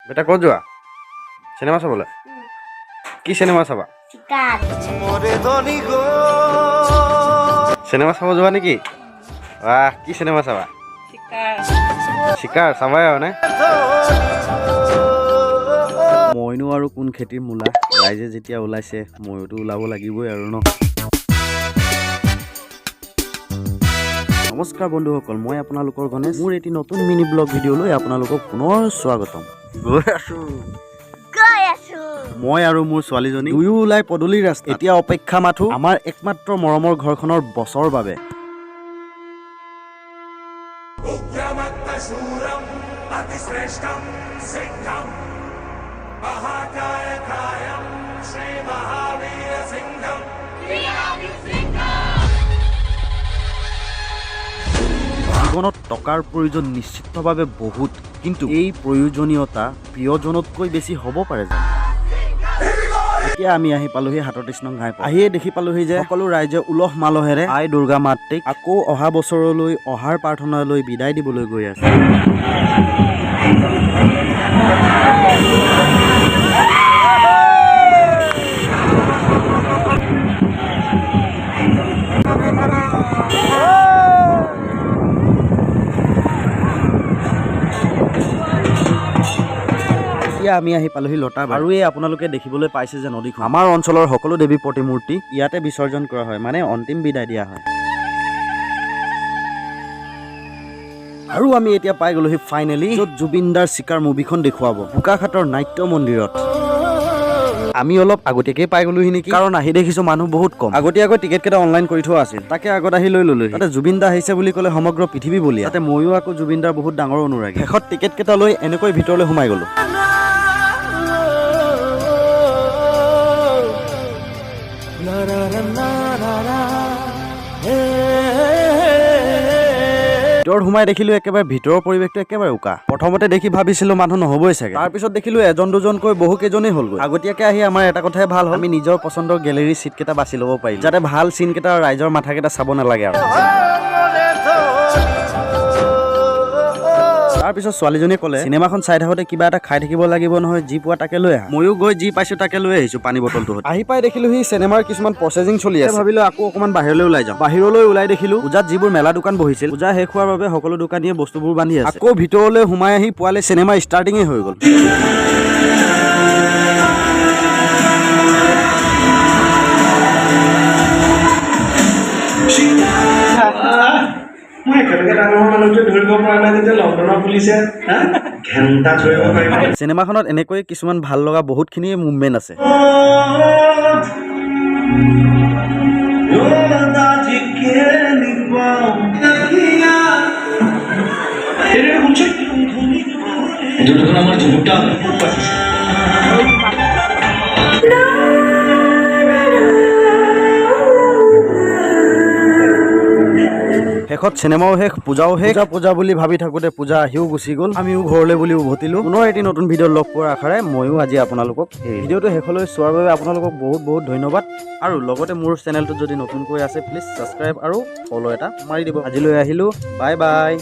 বেটা, ক'ত যোৱা? চিনেমা চাবলৈ? কি চিনেমা চাবা? চিকাৰ। চিনেমা চাব যোৱা নেকি? বাহ, কি চিনেমা চাবা? চিকাৰ। চিকাৰ চাবাই আৰু নে? মইনো আৰু কোন খেতিৰ মূলা? ৰাইজে যেতিয়া ওলাইছে, ময়োতো ওলাব লাগিবই আৰু ন। নমস্কাৰ বন্ধুসকল, মই আপোনালোকৰ গণেশ। মোৰ এটি নতুন মিনি ব্লগ ভিডিঅ'লৈ আপোনালোকক পুনৰ স্বাগতম। গৈ আছো। গৈ আছো। মই আৰু মোৰ ছোৱালীজনী দুয়ো ওলাই পদূলি ৰাস্তা। এতিয়া অপেক্ষা মাথো আমাৰ একমাত্ৰ মৰমৰ ঘৰখনৰ বছৰ বাবে। उग्रमत्तशूरम् अतिश्रेष्ठं सिंहम् महाकायकायं श्रीमहावीरसिंहम्। জীৱনত টকাৰ প্ৰয়োজন নিশ্চিতভাৱে বহুত, কিন্তু এই প্ৰয়োজনীয়তা প্ৰিয়জনতকৈ বেছি হ'ব পাৰে জানো? এতিয়া আমি আহি পালোহি 37 নং ঘাইপথ। আহিয়ে দেখি পালোহি যে সকলো ৰাইজে উলহ মালহেৰে আই দুৰ্গা মাতৃক আকৌ অহা বছৰলৈ অহাৰ প্ৰাৰ্থনালৈ বিদায় দিবলৈ গৈ আছে। এতিয়া আমি আহি পালোহি লতা। আৰু এই আপোনালোকে দেখিবলৈ পাইছে যে নদীখন, আমাৰ অঞ্চলৰ সকলো দেৱী প্ৰতিমূৰ্তি ইয়াতে বিসৰ্জন কৰা হয়, মানে অন্তিম বিদায় দিয়া হয়। আৰু আমি এতিয়া পাই গ'লোহি ফাইনেলি য'ত জুবিনদাৰ চিকাৰ মুভিখন দেখুৱাব, বোকাখাটৰ নাট্য মন্দিৰত। আমি অলপ আগতীয়াকৈ পাই গ'লোহি নেকি? কাৰণ আহি দেখিছো মানুহ বহুত কম। আগতীয়াকৈ টিকেট কেইটা অনলাইন কৰি থোৱা আছিল, তাকে আগত আহি লৈ ল'লোহি। তাতে জুবিন দা আহিছে বুলি ক'লে সমগ্ৰ পৃথিৱী বলিয়া। তাতে ময়ো আকৌ জুবিন দাৰ বহুত ডাঙৰ অনুৰাগী। শেষত টিকেট কেইটা লৈ এনেকৈ ভিতৰলৈ সোমাই গ'লো। ভিতৰত সোমাই দেখিলো একেবাৰে ভিতৰৰ পৰিৱেশটো একেবাৰে উকা। প্ৰথমতে দেখি ভাবিছিলো মানুহ নহ'বই চাগে, তাৰপিছত দেখিলো এজন দুজনকৈ বহু কেইজনেই হ'লগৈ। আগতীয়াকৈ আহি আমাৰ এটা কথাই ভাল হ'ল, আমি নিজৰ পচন্দৰ গেলেৰী চিট কেইটা বাছি ল'ব পাৰিম, যাতে ভাল চিন কেইটা ৰাইজৰ মাথাকেইটা চাব নালাগে আৰু। তাৰপিছত ছোৱালীজনীয়ে ক'লে, চিনেমাখন চাই থাকোঁতে কিবা এটা খাই থাকিব লাগিব নহয়, যি পোৱা তাকে লৈ আহা। ময়ো গৈ যি পাইছো তাকে লৈ আহিছো, পানী বটলটো সৈতে। আহি পাই দেখিলো সি চিনেমাৰ কিছুমান প্ৰচেছিং চলি আছে। ভাবিলো আকৌ অকণমান বাহিৰলৈ ওলাই যাওঁ। বাহিৰলৈ ওলাই দেখিলো পূজাত যিবোৰ মেলা দোকান বহিছিল, পূজা শেষ হোৱাৰ বাবে সকলো দোকানীয়ে বস্তুবোৰ বান্ধি আছে। আকৌ ভিতৰলৈ সোমাই আহি পোৱালে চিনেমা ষ্টাৰ্টিঙে হৈ গ'ল। মই একেলগে ডাঙৰ মানুহটোৱে ধৰিব পৰা নাই যেতিয়া লণ্ডনৰ পুলিচে হা ঘেণ্টা ধৰিব পাৰিব। চিনেমাখনত এনেকৈ কিছুমান ভাল লগা বহুতখিনিয়ে মুভমেণ্ট আছে। যতক্ষণ আমার জীবনটা খুব পাচ্ছি। শেষত চিনেমাও শেষ, পূজাও শেষ। পূজা পূজা বুলি ভাবি থাকোঁতে পূজা আহিও গুচি গ'ল। আমিও ঘৰলৈ বুলি উভতিলো। পুনৰ এটি নতুন ভিডিঅ' লগ পোৱাৰ আশাৰে ময়ো আজি আপোনালোকক এৰিলো। ভিডিঅ'টো শেষলৈ চোৱাৰ বাবে আপোনালোকক বহুত বহুত ধন্যবাদ। আৰু লগতে মোৰ চেনেলটোত যদি নতুনকৈ আছে, প্লিজ ছাবস্ক্ৰাইব আৰু ফ'ল' এটা মাৰি দিব। আজিলৈ আহিলোঁ, বাই বাই।